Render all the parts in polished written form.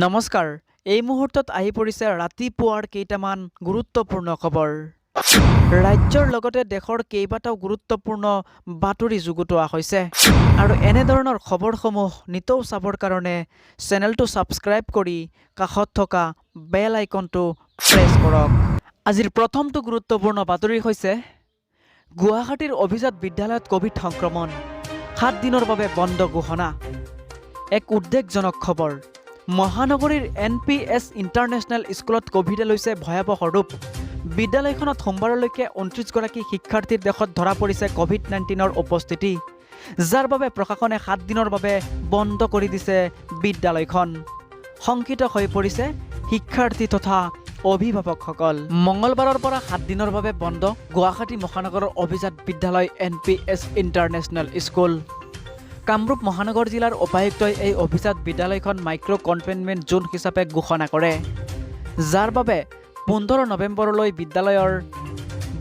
নমস্কাৰ, এই মুহূৰ্তত আহি পৰিছে ৰাতিপুৱাৰ কেইটামান গুৰুত্বপূৰ্ণ খবৰ। ৰাজ্যৰ লগতে দেশৰ কেইবাটাও গুৰুত্বপূৰ্ণ বাতৰি যুগুতোৱা হৈছে আৰু এনেধৰণৰ খবৰসমূহ নিতৌ চাবৰ কাৰণে চেনেলটো ছাবস্ক্ৰাইব কৰি কাষত থকা বেল আইকনটো প্ৰেছ কৰক। আজিৰ প্ৰথমটো গুৰুত্বপূৰ্ণ বাতৰি হৈছে গুৱাহাটীৰ অভিজাত বিদ্যালয়ত ক'ভিড সংক্ৰমণ, 7 দিনৰ বাবে বন্ধ ঘোষণা। এক উদ্বেগজনক খবৰ। মহানগৰীৰ এন পি এছ ইণ্টাৰনেশ্যনেল স্কুলত ক'ভিডে লৈছে ভয়াৱহ ৰূপ। বিদ্যালয়খনত সোমবাৰলৈকে 29গৰাকী শিক্ষাৰ্থীৰ দেহত ধৰা পৰিছে ক'ভিড-19ৰ উপস্থিতি, যাৰ বাবে প্ৰশাসনে 7 দিনৰ বাবে বন্ধ কৰি দিছে বিদ্যালয়খন। শংকিত হৈ পৰিছে শিক্ষাৰ্থী তথা অভিভাৱকসকল। মঙলবাৰৰ পৰা 7 দিনৰ বাবে বন্ধ গুৱাহাটী মহানগৰৰ অভিজাত বিদ্যালয় N P S international school. Kamrup মহানগৰ জিলাৰ উপায়ুক্তই এই অভিজাত বিদ্যালয়খন মাইক্ৰ' কণ্টেইনমেণ্ট জ'ন হিচাপে ঘোষণা কৰে, যাৰ বাবে 15 নৱেম্বৰলৈ বিদ্যালয়ৰ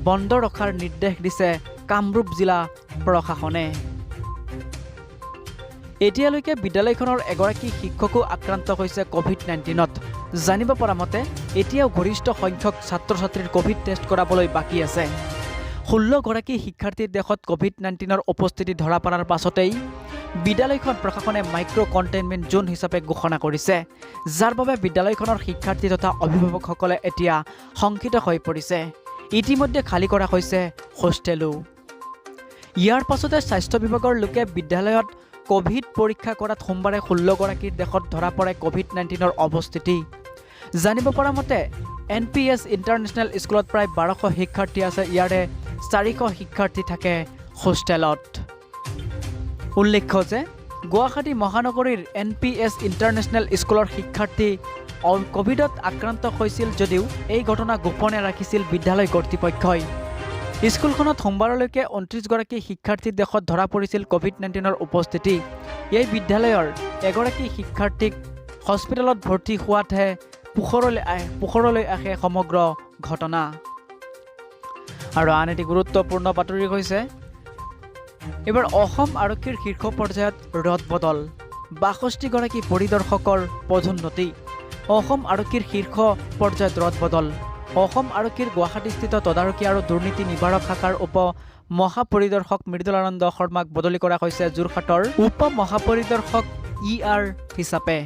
বন্ধ ৰখাৰ নিৰ্দেশ দিছে কামৰূপ জিলা প্ৰশাসনে। এতিয়ালৈকে বিদ্যালয়খনৰ এগৰাকী শিক্ষকো আক্ৰান্ত হৈছে ক'ভিড-19ত। জানিব পৰা মতে, এতিয়াও গৰিষ্ঠ সংখ্যক ছাত্ৰ ছাত্ৰীৰ ক'ভিড টেষ্ট কৰাবলৈ বাকী আছে। 16গৰাকী শিক্ষাৰ্থীৰ দেহত ক'ভিড-19ৰ উপস্থিতি ধৰা পৰাৰ পাছতেই বিদ্যালয়খন প্ৰশাসনে মাইক্ৰ' কণ্টেইনমেণ্ট জ'ন হিচাপে ঘোষণা কৰিছে, যাৰ বাবে বিদ্যালয়খনৰ শিক্ষাৰ্থী তথা অভিভাৱকসকলে এতিয়া শংকিত হৈ পৰিছে। ইতিমধ্যে খালী কৰা হৈছে হোষ্টেলো। ইয়াৰ পাছতে স্বাস্থ্য বিভাগৰ লোকে বিদ্যালয়ত ক'ভিড পৰীক্ষা কৰাত সোমবাৰে 16গৰাকীৰ দেহত ধৰা পৰে ক'ভিড-19ৰ অৱস্থিতি। জানিব পৰা মতে, এন পি এছ ইণ্টাৰনেশ্যনেল স্কুলত প্ৰায় 1200 শিক্ষাৰ্থী আছে। ইয়াৰে 400 শিক্ষাৰ্থী থাকে হোষ্টেলত। উল্লেখ্য যে গুৱাহাটী মহানগৰীৰ এন পি এছ ইণ্টাৰনেশ্যনেল স্কুলৰ শিক্ষাৰ্থী ক'ভিডত আক্ৰান্ত হৈছিল যদিও এই ঘটনা গোপনে ৰাখিছিল বিদ্যালয় কৰ্তৃপক্ষই। স্কুলখনত সোমবাৰলৈকে 29গৰাকী শিক্ষাৰ্থীৰ দেহত ধৰা পৰিছিল ক'ভিড-19ৰ উপস্থিতি। এই বিদ্যালয়ৰ এগৰাকী শিক্ষাৰ্থীক হস্পিটেলত ভৰ্তি হোৱাতহে পোহৰলৈ আহে সমগ্ৰ ঘটনা। আৰু আন এটি গুৰুত্বপূৰ্ণ বাতৰি হৈছে এইবাৰ অসম আৰক্ষীৰ শীৰ্ষ পৰ্যায়ত ৰদ বদল, 62গৰাকী পৰিদৰ্শকৰ পদোন্নতি। অসম আৰক্ষীৰ শীৰ্ষ পৰ্যায়ত ৰদ বদল। অসম আৰক্ষীৰ গুৱাহাটীস্থিত তদাৰকী আৰু দুৰ্নীতি নিবাৰক শাখাৰ উপ মহাপৰিদৰ্শক মৃদুলানন্দ শৰ্মাক বদলি কৰা হৈছে যোৰহাটৰ উপ মহাপৰিদৰ্শক ই আৰ হিচাপে।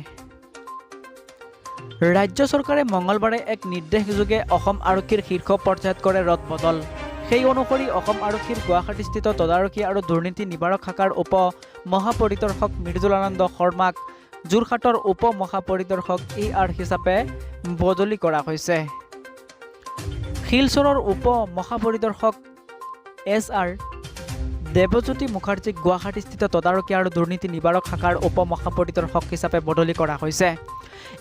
ৰাজ্য চৰকাৰে মঙলবাৰে এক নিৰ্দেশযোগে অসম আৰক্ষীৰ শীৰ্ষ পৰ্যায়ত কৰে ৰদ বদল। সেই অনুসৰি অসম আৰক্ষীৰ গুৱাহাটীস্থিত তদাৰকী আৰু দুৰ্নীতি নিবাৰক শাখাৰ উপ মহাপৰিদৰ্শক মৃদুলানন্দ শৰ্মাক যোৰহাটৰ উপ মহাপৰিদৰ্শক ই আৰ হিচাপে বদলি কৰা হৈছে। শিলচৰৰ উপ মহাপৰিদৰ্শক এছ আৰ দেৱজ্যোতি মুখাৰ্জীক গুৱাহাটীস্থিত তদাৰকী আৰু দুৰ্নীতি নিবাৰক শাখাৰ উপ মহাপৰিদৰ্শক হিচাপে বদলি কৰা হৈছে।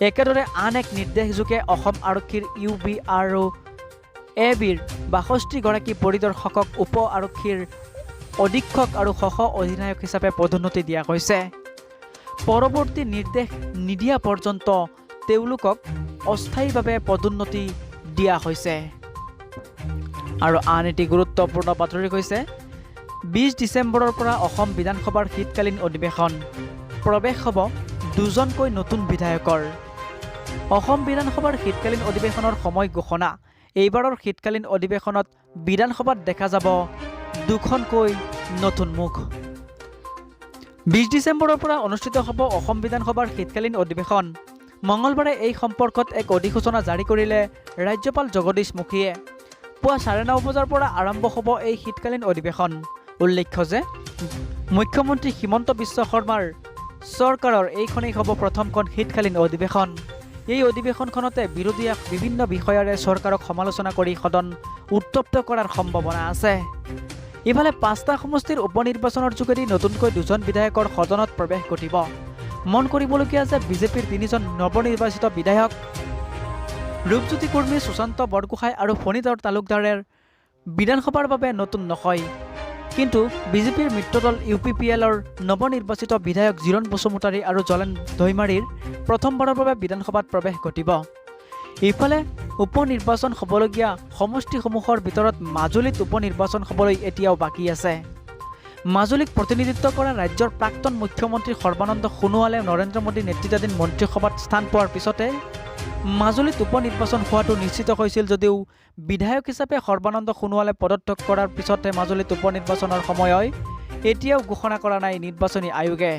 একেদৰে আন এক নিৰ্দেশযোগে অসম আৰক্ষীৰ ইউ বি আৰু এ বিৰ 62গৰাকী পৰিদৰ্শকক উপ আৰক্ষীৰ অধীক্ষক আৰু সহ অধিনায়ক হিচাপে পদোন্নতি দিয়া হৈছে। পৰৱৰ্তী নিৰ্দেশ নিদিয়া পৰ্যন্ত তেওঁলোকক অস্থায়ীভাৱে পদোন্নতি দিয়া হৈছে। আৰু আন এটি গুৰুত্বপূৰ্ণ বাতৰি হৈছে 20 ডিচেম্বৰৰ পৰা অসম বিধানসভাৰ শীতকালীন অধিৱেশন, প্ৰৱেশ হ'ব দুজনকৈ নতুন বিধায়কৰ। অসম বিধানসভাৰ শীতকালীন অধিৱেশনৰ সময় ঘোষণা। এইবাৰৰ শীতকালীন অধিৱেশনত বিধানসভাত দেখা যাব দুখনকৈ নতুন মুখ। 20 ডিচেম্বৰৰ পৰা অনুষ্ঠিত হ'ব অসম বিধানসভাৰ শীতকালীন অধিৱেশন। মঙলবাৰে এই সম্পৰ্কত এক অধিসূচনা জাৰি কৰিলে ৰাজ্যপাল জগদীশ মুখীয়ে। পুৱা 9:30 বজাৰ পৰা আৰম্ভ হ'ব এই শীতকালীন অধিৱেশন। উল্লেখ্য যে মুখ্যমন্ত্ৰী হিমন্ত বিশ্ব শৰ্মাৰ চৰকাৰৰ এইখনেই হ'ব প্ৰথমখন শীতকালীন অধিৱেশন। এই অধিৱেশনখনতে বিৰোধীয়ে বিভিন্ন বিষয়েৰে চৰকাৰক সমালোচনা কৰি সদন উত্তপ্ত কৰাৰ সম্ভাৱনা আছে। ইফালে পাঁচটা সমষ্টিৰ উপ নিৰ্বাচনৰ যোগেদি নতুনকৈ দুজন বিধায়কৰ সদনত প্ৰৱেশ ঘটিব। মন কৰিবলগীয়া যে বিজেপিৰ তিনিজন নৱনিৰ্বাচিত বিধায়ক ৰূপজ্যোতি কুৰ্মী, সুশান্ত বৰগোহাঁই আৰু ফণীধৰ তালুকদাৰেৰ বিধানসভাৰ বাবে নতুন নহয়। কিন্তু বিজেপিৰ মিত্ৰদল ইউ পি পি এলৰ নৱনিৰ্বাচিত বিধায়ক জিৰণ বসুমতাৰী আৰু জলেন দৈমাৰীৰ প্ৰথমবাৰৰ বাবে বিধানসভাত প্ৰৱেশ ঘটিব। ইফালে উপ নিৰ্বাচন হ'বলগীয়া সমষ্টিসমূহৰ ভিতৰত মাজুলীত উপ নিৰ্বাচন হ'বলৈ এতিয়াও বাকী আছে। মাজুলীক প্ৰতিনিধিত্ব কৰা ৰাজ্যৰ প্ৰাক্তন মুখ্যমন্ত্ৰী সৰ্বানন্দ সোণোৱালে নৰেন্দ্ৰ মোদী নেতৃত্বাধীন মন্ত্ৰীসভাত স্থান পোৱাৰ পিছতে মাজুলীত উপ নিৰ্বাচন হোৱাটো নিশ্চিত হৈছিল যদিও বিধায়ক হিচাপে সৰ্বানন্দ সোণোৱালে পদত্যাগ কৰাৰ পিছতে মাজুলীত উপ নিৰ্বাচনৰ সময় এতিয়াও ঘোষণা কৰা নাই নিৰ্বাচনী আয়োগে।